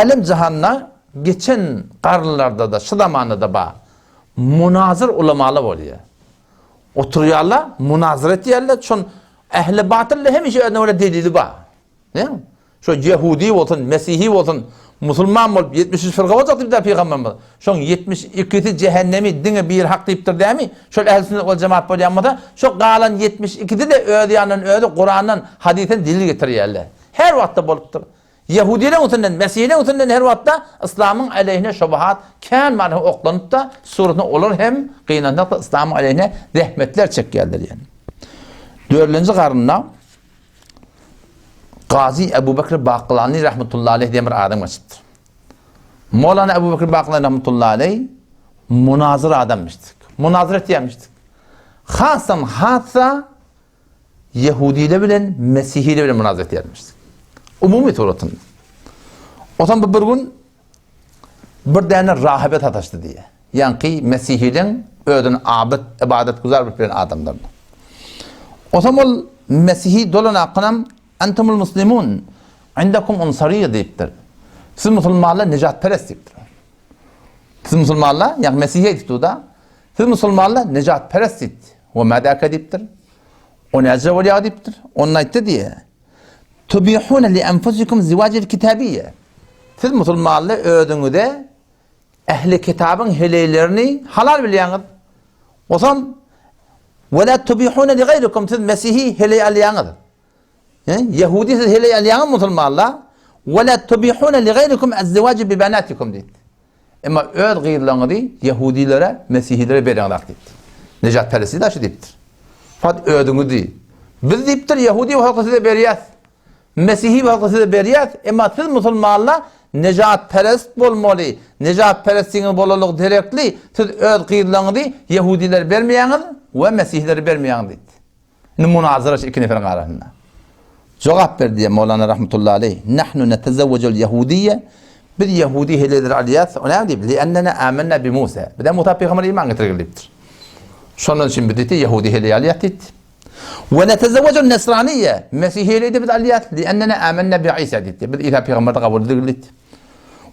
Älem-jahanda geçen garynlarda-da, şu zamanda-da bar. Munazyr ulamalar bolýar. Oturýarlar, munazyr etýärler. Şon ähli batylda hemişe özüne görä delili bar. Näme? Şo ýehudi bolsun, mesihi bolsun, musulman bolup 73 fyrka boljak diýipdir pygamberimiz. Şoň 72-si jähennemi, diňe biri hak diýipdir dämi? Şol ähli sünnet wal jemaat bolýan bolsa, şo galan 72-si-de öz ýanyndan özi Kurandan, hadysdan delil getirýärler. Her wagtda bolupdyr. Ýehudileriň üstünden, mesihileriň üstünden her wagtda yslamyň aleýhine şubuhat kän many oklanypda, suratynda olar hem gynansak-da yslamyň aleýhine zähmetler çekýärler ýani. Dördünji garynda Gazy Ebu Bekr Baklany rahmetullahi aleýh diýen bir adam geçipdir. Mowlana Ebu Bekr Baklany rahmetullahi aleýh munazyr adamyşdyk. Munazyr etýärmişdik. Hasam hassa Ýehudiler bilen Mesihiler bilen munazara etýärmişdik. Umumy suratynda. Otam bu bir gün bir däne rahibe sataşdy diýýär. Ýaňky Mesihiliň özüni abyt, ybadatgüzar bilip ýören adamlaryna. Otam ol Mesihi dolan akynam Entumul muslimun indekum unsariýe diýipdir. Siz musulmanlar nejatperest diýipdir. Siz musulmanlar, ýagny Mesihi aýdypdy-da, siz musulmanlar nejatperest diýipdi. We mädäke diýipdir. O näce bolýar diýipdir. Onda aýtdy diýe. Tubihuna li enfusikum ziwajil kitabiyye. Siz musulmanlar özüňize ähli kitabyň heleýlerini halal bilýäňiz. Osam we la tubihuna li gaýrikum siz mesihi heleý alýaňyz. Ýehudi siz heleý alýaňyz musulmanlar. We la tubihuna li gaýrikum az-ziwaj bi banatikum diýdi. Emma öz gyzlaryňyzy ýehudilere, mesihilere bereňzok diýipdir. Nejatperestlik daşy diýipdir. Fakat özüňizi. Biz diýipdir, ýehudi bolsa size berýäs. Mesihi bolsa size berýäs, emma siz musulmanlar nejatperest bolmaly. Nejatperestligiňiz bolanlygy derekli, siz öz gyzlaryňyzy ýehudilere bermeýäňiz we mesihilere bermeýäňiz diýdi. Indi munazara şu iki neferiň arasynda. Jogap berdi diýýär Mowlana rahmetullahi aleýh, Nahnu netezewwejul ýehudiyye, Biz ýehudi heleýleri alýas, o näme diýip, Li'ennena amenna bi Musa. Biz Musa pygambere iman getirgeli diýipdir. Şondan üçin biz diýdi, ýehudi heleý alýas diýdi. We netezewwejul nesraniyye, Mesihi heleýi-de biz alýas, li'ennena amenna bi Isa diýdi. Biz Isa pygamberi kabul edigeli diýdi.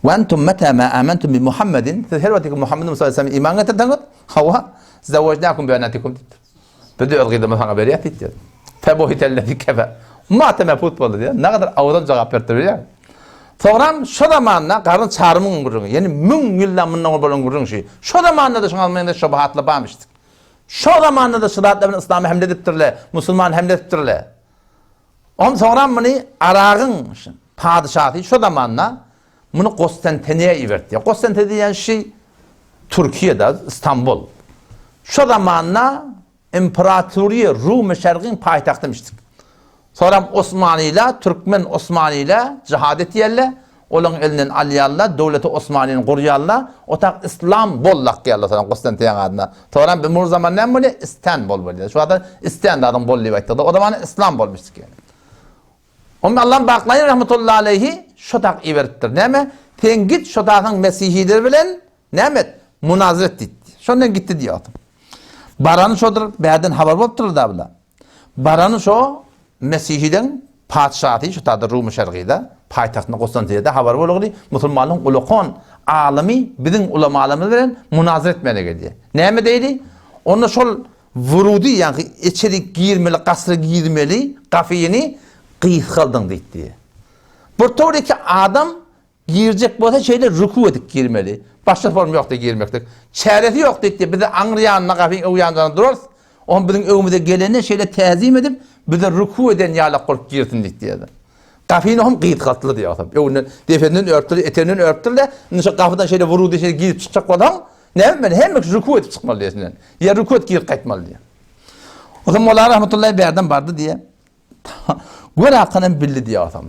We entum meta ma amantum bi Muhammedin, siz her wagt Muhammed sallallahu aleyhi ve sellem iman getirseňiz, hawa, zewwejnakum bi banatikum diýipdir. Biz-de öz gyzymyzy saňa berýäs diýdi. Febuhitellezi kefer. Mateme put boldy diýýär. Nägadar owadan jogap beripdir bilýäňmi? Soňram şo zamanda garyn çarymyň gürrüňi, ýani müň ýyldan mundan owal bolan gürrüň şi. Şo zamanda-da şoňa meňzeş şobahatlar barmyşdyk. Şo zamanda-da şu zatlar bilen yslama hemle edipdirler, musulman hemle edipdirler. Ondan soňram muny Aragyň padyşasy şo zamanda muny Kostantiniýa ibertdi. Kostantiniýa diýen şi Türkiýede, Istanbul. Şo zamanda Imperatoriýa Rumy Şergiň paýtagtymyşdyk. Soňram Osmanylar, türkmen Osmanylar jihad etýärler, olaň elinden alýarlar, döwleti Osmanyny gurýarlar, o tak Islam bol dakýarlar soňam Kostantiniýaň adyna. Soňram bir mur zaman näme bolýar? Istanbul bolýar. Şu wagta Istan zadyň bol diýip aýtdyk-da, o zaman Islam bolmuşdyk ýaly. Onda Allam Baklaýy rahmetullahi aleýhi şo tak iberipdir. Näme? Sen git şo takyň mesihileri bilen näme et? Munazara et diýdi. Şondan gitdi diýýär. Barany şodur, bärden habar bolupdyr da bular. Barany şo Mesihiden patyşasy şu taýda Rumy Şergide, paýtagtynda Konstantiniyada habar bolugly, musulmanlaryň ulakan alymy biziň ulamalarymyz bilen munazara etmäne gelýär. Näme diýdi? Onda şol wurudy, ýagny içerik girmeli, gasra girmeli gafyny gysgaldyň diýdi. Bir towar iki adam Girjek bolsa şeýle ruku edip girmeli. Başga form ýokdy girmeklik. Çäresi ýok diýdi. Biz aňry ýanynda gapyň öň ýanynda durarys. Oňa biziň öňümize gelende şeýle täzim edip, bize ruku eden ýalak bolup girsin diýdi. Gapyny hem gysgaltly diýýär. Öňünden depesinden örtdür, eteginden örtdür-de, indi şu gapydan şeýle wurudy şeýle girip çykjak bolsaň, näme etmeli? Hemme kişi ruku edip çykmaly diýýär. Ýa ruku edip girip gaýtmaly diýýär. Onsoň Molla rahmetullahi bärden bardy diýýär. Gör hakanam bildi diýýäsem.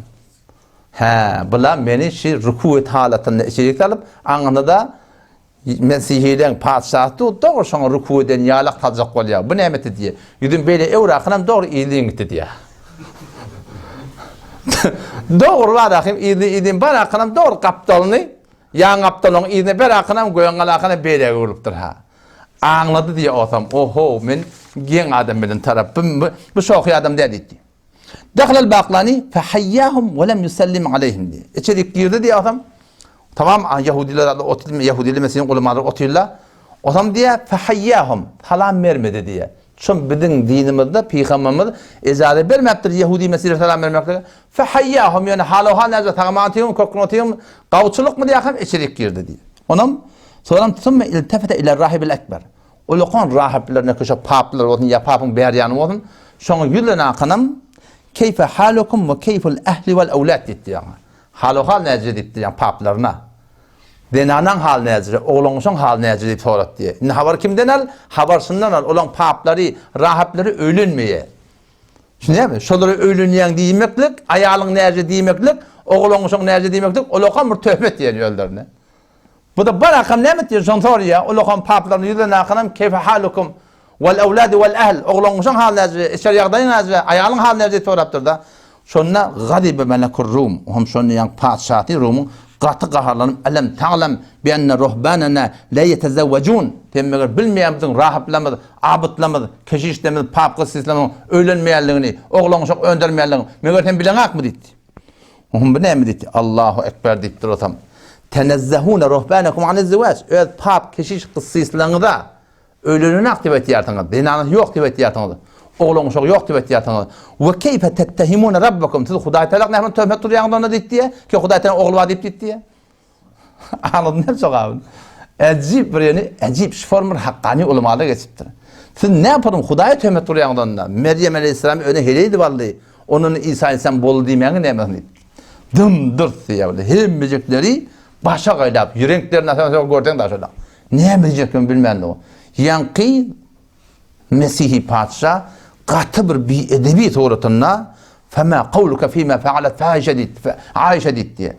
Hä, bula meni şi ruku et halatynda içerik salyp, aňyna-da Mesihileň patyşasy dur, dogry şoňa ruku eden ýalak saljak bolýar. Bu näme etdi diýýär. Ýüzüm beýle öwrakanam dogry yzlyn gitdi diýýär. Dogry barahym yzly yzlyn barakanam dogry gapdalyny, ýan gapdalynyň yzyna berakanam göýän galakanam beýläge öwrülipdir-ha. Aňlady diýýär osam, Oho, men geň adam bilen tarap, bu, bu şohy adam däl diýdi. Dahalal Baklani fehayyahum we lem yusallim aleyhim diýýär. Içerik girdi diýýär osam. Tamam, ýahudylar otyr, ýahudylar mesihiň ulamalary otyrlar. Otam diýýär, Fehaýýahum, salam bermedi diýýär. Şol biziň dinimizde pygamberimiz ejaza bermäpdir ýahudy mesihlere salam bermeklige. Fehaýýahum, ýöne hal-owhal näce, sag-aman otyrmy, kökgün otyrmy, gawçylykmy diýýär, içerik girdi diýýär. Onam, soňam sümme iltefete ile rahibil ekber. Ulakan rahyplerine ki şo paplar bolsun ýa papyň bärýany bolsun, şoňa ýüzlenakanam, Keýfe halukum we keýful ehli wal ewlad diýipdir ýaňy. Hal-owhal näce diýipdir ýaňy paplaryna. Zenanaň haly näce, oglangyşyň haly näce diýip sorat diýýär. Indi habar kimden al? Habar şundan al, olaň paplary, rahyplary öýlenmeýär. Düşünýärmi? Şolara öýlenýäň diýmeklik, aýalyň näce diýmeklik, oglangyşyň näce diýmeklik, olakam bir töhmet diýen özlerine. Bu-da bar akam näme etýär, şony soraýar. Ulakan paplaryny ýüzlerine akanam, Keýfe halukum wal awladu wal ahl, oglan-uşaň haly näce, içeri ýagdaýyň näce, aýalyň haly näce diýip sorapdyr-da. Şonda gazyba melekur Rum, ohm şonda ýaňky patyşasy Rumyň gaty gaharlanyp, Elem ta'lem bi enne ruhbanana la ýetezewwejun, sen meger bilmeýärmisiň rahyplarymyz, abytlarymyz, keşişlerimiz, pap-gyssislerimiziň öýlenmeýänligini, oglan-uşak öndermeýänligini, meger sen bileňakmy diýdi. Ohm bu näme diýdi? Allahu ekber diýip durasam. Tenezzehune ruhbanakum anil ziwaç. Öz pap, keşiş, gyssyslaryňyza öýlenenak diýip aýtýarsyňyz. Zenanasy ýok diýip aýtýarsyňyz. Oglan uşagy ýok diýip aýtýarsyňyz. We keýfe tettehimune rabbakum. Siz Hudaý Teala näme töhmet urýaňyz onda diýdi. Ki Hudaý Teala ogly bar diýip diýdi. Aňladym näme jogabyny? Äjip bir ýeni, äjip şu form bir hakkani ulamalar geçipdir. Siz näme form Hudaýa töhmet urýaňyz onda? Merýem aleýhissalam öne heleý edip aldy. Ondan Isa aleýhissalam boldy diýmäňiz nämesini diýip. Dym-dyrs diýýär. Hemmejekleri başa gaýlap, ýürenklerini asan görseň daşa. Näme diýjeklerini bilmän dur. Ýaňky Mesihi patyşa gaty bir biedebi suratynda Fema kawluka fima faalet fahişe diýdi. Aişe diýdi.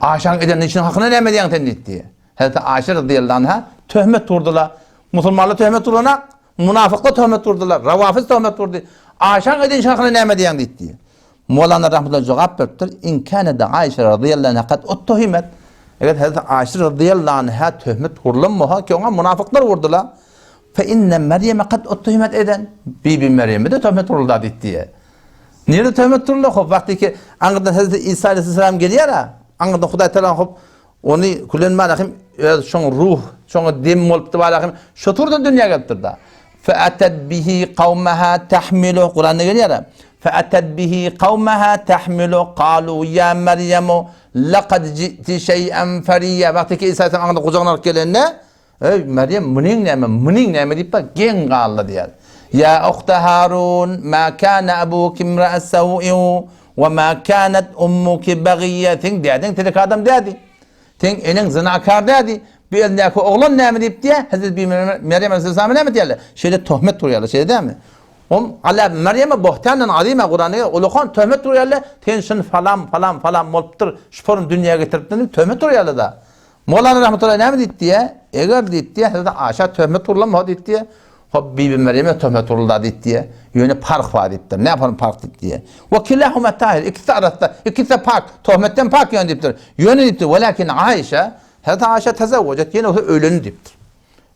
Aişäniň eden işiniň hakynda näme diýýäň sen diýdi. Hazreti Aişe radiyallahu anha töhmet urdular. Musulmanlar töhmet uranak, munafyklar töhmet urdular, rawafyz töhmet urdy. Aişäniň eden işiniň hakynda näme diýýäň diýdi. Molana rahmetullah jogap beripdir, In kânede Aişe radiyallahu anha kad uttuhimet. Eger Hazreti Aişe radiyallahu anha töhmet urlan bolsa, ki oňa munafyklar urdular. Fe inne Meryeme kad uttuhimet eden. Bibi Meryeme-de töhmet uruldy diýdi diýe. Nirede töhmet uruldy? Hop, wagty ki aňyrdan Hazreti Isa aleyhisselam gelýär-ä. Aňyrdan Hudaý Teala hop ony külen malahym öz şoň ruh, şoňa dem bolupdy malahym. Şo turdan dünýä gelipdir-da. Fe atat bihi kawmaha tahmilu Kuranda gelýär. Fe atat bihi kawmaha tahmilu qalu ya Meryemu laqad ji'ti şey'en fariya. Wagty ki Isa aleyhisselam aňyrdan gujagyna alyp gelende Eý, Merýem, munyň näme, munyň näme diýip, geň galdy diýýär. Ýa uhta Harun, ma kana abuki imra'a saw'in we ma kanat ummuki bagiyya. Seň dädeň telek adam dädi. Seň eneň zynakar dädi. Bu elindäki oglan näme diýip diýýär. Hezreti Bibi Merýem aleyhissalama näme diýýärler? Şeýle töhmet urýarlar, şeýle dälmi? Hum ala Merýeme buhtanan azima Kuranda ulakan töhmet urýarlar. Sen şun falan falan falan bolupdyr, şu forun dünýä getiripdir diýip töhmet urýarlar-da. Molana rahmetullahi näme diýdi diýe? Eger diýdi diýe, Hazreti Aişa töhmet urlan bolsa diýdi diýe. Hop Bibi Merýeme töhmet urulda diýdi diýe. Ýöne parh bar diýipdir. Näme parh parh diýdi diýe. We kilahuma tahir, ikisi arassa, ikisi pak, töhmetden pak ýöne diýipdir. Ýöne diýipdir, welakin Aişa, Hazreti Aişa tezewwejet, ýene bolsa öýlendi diýipdir.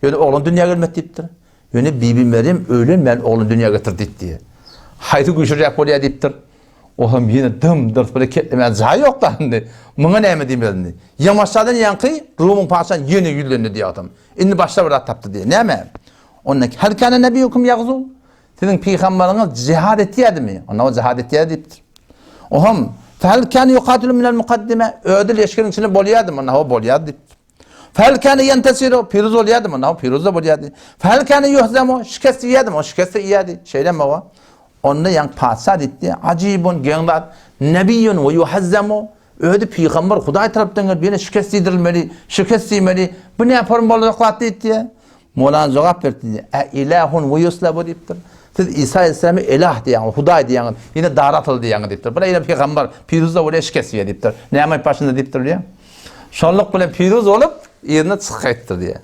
Ýöne oglan dünýä gelmedi diýipdir. Ýöne Bibi Merýem öýlenmän oglan dünýä getirdi diýipdir. Haýsy güýçliräk bolýar diýipdir. Olam ýene dym-dyrs bir ketlemän jaýy ýok-da indi. Muňa näme diýmeli indi? Ýamaşjadan ýaňky Rumyň patyşasy ýene ýüzlendi diýýär adam. Indi başga bir zat tapdy diýýär. Näme? Onda hal kana nebiýukum ýagzu? Siziň pygambaryňyz jihad etýärdimi? Onda o jihad etýär diýipdir. Oham, fehal kana ýukatilu minel mukaddime? Özi leşgeriň içinde bolýardymy? Onda o bolýardy diýipdir. Fehel kâne yentesiru, piruz bolýardymy? Onda piruz-da bolýardy. Fehel kâne yuhzemu, şikest iýýärdim, o şikest-de iýýärdi. Şeýlemi o? Onda ýaňky patyşa diýipdi, Ajibun, geň zat, nebiýun we yuhazzemu, özi pygamber, Hudaý tarapdan gelip ýene şikest iýdirilmeli, şikest iýmeli, bu näform boljak zat diýipdi. Molana jogap beripdi, Ä ilahun we yuslabu diýipdir. Siz Isa aleyhissalamy ilah diýýäňiz, Hudaý diýýäňiz, ýene dara atyldy diýýäňiz diýipdir. Bu ýene pygamber, piruz-da bolýar, şikest iýýär diýipdir. Näme aýyp başynda diýipdir diýýär. Şonluk bilen piruz bolup, yzyna çykyp gaýtdy diýýär.